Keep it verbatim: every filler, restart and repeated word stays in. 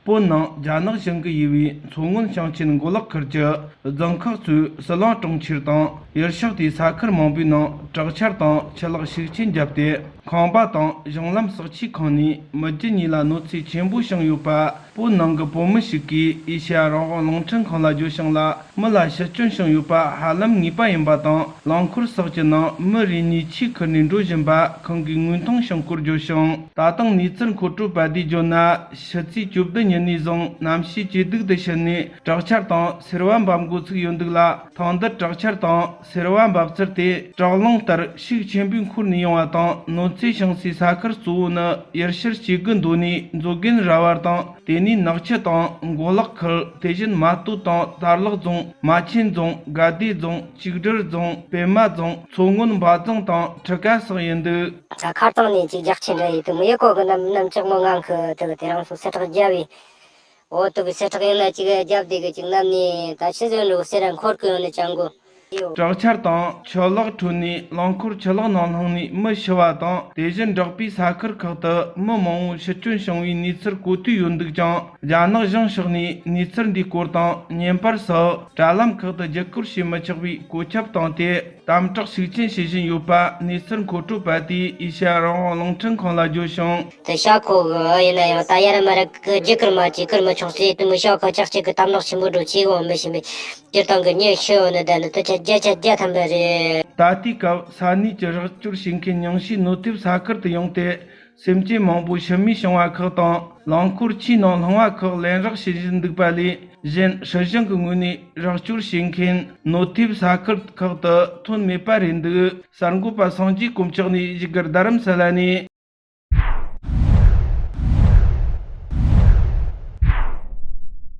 བོད་ནང་རྒྱ་ནག་གཞུང་གིས་དབྱེ་བའི་མཚོ་སྔོན་ཞིང་ཆེན་མགོ་ལོག་ཁུལ་གྱི་རྫོང་ཁག་ཚོའི་ཟི་ལིང་གྲོང་ཁྱེར་དང་ཡུལ་ཤག་དེའི་ས་ཁུལ་མང་པོའི་ནང་དྲག་ཆར་དང་ཆུ་ལོག་ཤུགས་ཆེན་བརྒྱབ་སྟེ། ཁང་པ་དང་གཞུང་ལམ་བསགས་ཆའི་ཁོངས་ནས་མི་རྒྱུ་གཉིས་ལ་གནོད་འཚེ་ཆེན་པོ་བྱུང་ཡོད་པ། བོད་ནང་གི་བོད་མི་ཞིག་གིས་ཨེ་ཤེ་ཡ་རང་དབང་རླུང་འཕྲིན་ཁང་ལ་བརྗོད་བྱུང་ལ། མི་ལ་ཤི་སྐྱོན་བྱུང་ཡོད་པ་ཧ་ལམ་ངེས་པ་ཡིན་པ་དང་། རླངས་འཁོར་སོགས་ཀྱི་ནང་མི་རེ་གཉིས་ཆུའི་ཁུལ་ནས་འགྲོ་བཞིན་པ་ཁོང་གིས་དངོས་མཐོང་བྱུང་སྐོར་བརྗོད་བྱུང་། ད་ཐེངས་གནས་ཚུལ་མཁོ་སྤྲོད་པ་དེས་བརྗོད་ན། ཕྱི་ཚེས་བཅུ་བདུན་ཉིན་ནས་བཟུང་གནམ་གཤིས་ཇེ་སྡུག་ཏུ་ཕྱིན་ནས་དྲག་ཆར་དང་སེར་བ་འབབ་འགོ་ཚུགས་ཡོད་འདུག་ལ། ཐེངས་འདིར་དྲག་ཆར་དང་སེར་བ་འབབ་ཚུལ་དེ་བྲག་རླུང་ལྟར་ཤུགས་ཆེན་པོས་འཁོར་ནས་ཡོང་བ་དང་། གནོད་འཚེ་བྱུང་སའི་ས་ཁུལ་གཙོ་བོ་ནི་ཡུལ་ཤུལ་སྐྱེ་རྒུ་མདོ་ནས་མཛོ་རྒན་ར་བར་དང་། དེ་ནས་ནག་ཆུ་དང་མགོ་ལོག་ཁུལ། དེ་བཞིན་རྨ་སྟོད་དང་དར་ལག་རྫོང་། རྨ་ཆེན་རྫོང་། དགའ་བདེ་རྫོང་། གཅིག་སྒྲིལ་རྫོང་། པད་མ་རྫོང་། མཚོ་སྔོན་འབའ་རྫོང་དང་ཁྲི་ཀ་སོགས་ཡིན་འདུག་ད་ཁ་རྩང་ནས་ཅིག་རྒྱག་ཆེན་འདྲ་ཡིན་དུ་མི་ཡི་གོ་གི་ནམ་ནམ་ལྕགས་མོ་ངང་གི་དུ་དེ་རང་སོ་སེ་བྲག་རྒྱབ་བི། འོ་དུ་གི་སེ་ཁྲག་ཡིན་ན་ཅིག་རྒྱབ་དེ་གི་ཅིག་ནམ་ནས་ད་ཕྱི་ཟོན་ལུགས་སེ་ར་འཁོར་གི་ཡོང་ནས་ཅང་གོ། དྲག་ཆར་དང་ཆུ་ལོག་ཁྲོད་ནས་རླངས་འཁོར་ཆུ་ལོག་ནང་ལྷུང་ནས་མི་ཤི་བ་དང་། དེ་བཞིན་བྲག་པའི་ས་ཁུལ་ཁག་ཏུ་མི་མང་བོ་ཤི་སྐྱོན་བྱུང་བའི་གནས་ཚུལ་གོ་ཐོས་ཡོད་འདུག་ཀྱང་། རྒྱ་ནག་གཞུང་ཕྱོགས་ནས་གནས་ཚུལ་འདིའི་སྐོར་དང་བརྙན་པར་སོགས་དྲ་ལམ་ཁག་ཏུ་བརྒྱུད་སྐུར་བྱེད་མི་ཆོག་པའི་བཀོད་ཁྱབ་བཏང་སྟེ། དམ་དྲག་ཤུགས་ཆེན་བྱེད་བཞིན་ཡོད་པ་གནས་ཚུལ་མཁོ་སྤྲོད་པ་དེས་ཨེ་ཤ་ཡ་རང་དབང་རླུང་འཕྲིན་ཁང་ལ་བརྗོད་བྱུང་། དེ་ཤ་ཁོ་གི་ཡིན་ན་ཡང་ད་ཡ་ར་མ་ར་གི་རྒྱུ་ཀུར་མ་ཅི་ཀུར་མ་ཆུང་སྲིད་དུ་མི་ཤ་ཁ་ཆག་ཅིག་གི་དམ་དྲག་ཆེན་པོ་འགྲོ་ཆེ་གོ་མི་ཤི་མི་སྤྱིར་བཏང་གི་ཉེ་ཤི་ཡོད་ནི་ད་ནི་དུ་ཆ་བརྒྱ་ཆ་བརྒྱ་ཐམ་པ་རེད། ད་ལྟའི་སྐབས་ས་གནས་ཀྱི་རོགས་སྐྱོར་བྱེད་མཁན་ཉུང་ཤས་གནོད་ཐེབས་ས་ཁུལ་དུ་ཡོང་སྟེ། སེམས་ཅན་མང་པོ་ཤི་རྨས་བྱུང་བ་ཁག་དང་། རླངས་འཁོར་ཆུའི་ནང་ལྷུང་བ་ཁག་ལན་རག་བྱེད་བཞིན་འདུག་པ་ལས་གཞན། སྲིད་གཞུང་གི་ངོས་ནས་རོགས་སྐྱོར་བྱེད་མཁན་གནོད་ཐེབས་ས་ཁུལ་ཁག་ཏུ་ཐོན་མེད་པ་རེད་འདུག་གསར་འགོད་པ་སངས་རྒྱས་དཀོན་མཆོག་ནས་བཞུགས་སྒར་རྡ་རམ་ས་ལ་ནས།